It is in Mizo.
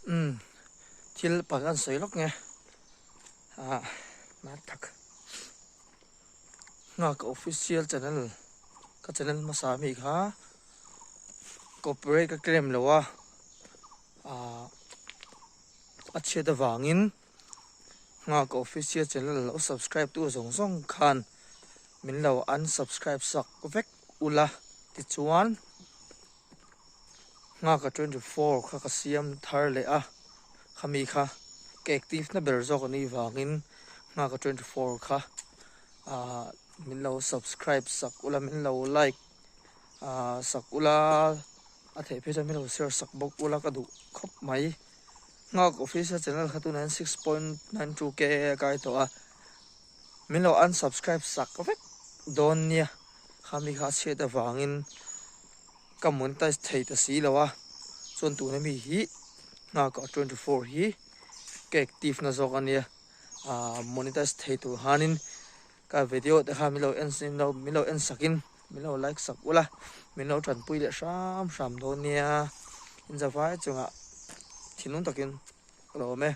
Umm thil palh an sawi lawk nge ah na tak nghak official channel ka channel hmasa ami kha copyright ka claim lo a ah a chhiat avangin nghak official channel lo subscribe tu zawng zawng khan min lo unsubscribe sak vek ula tichuan. Nghaka 24 kha ka siam thar leh a, khami kha ka active na ber zawk a nih vangin Nghaka 24 kha ah min lo subscribe sak ula min lo like ah sak ula a theih phei chuan min lo share sak bawk ula ka duh khawp mai. Nghak official channel kha tunah hian 6.92 k a kai tawh a, min lo unsubscribe sak vek dawn nia khami kha a chhiat avangin. Ka monetize thei ta si lo a, chuan tuna mi hi nghakah 24 hi ka active na zawk a nia, ah monetize thei tur hanin ka video te kha min lo en min lo en sakin min lo like sak ula, min lo tanpui leh hram hram dawn nia, in zavai chungah thinlung takin ka lo awm e.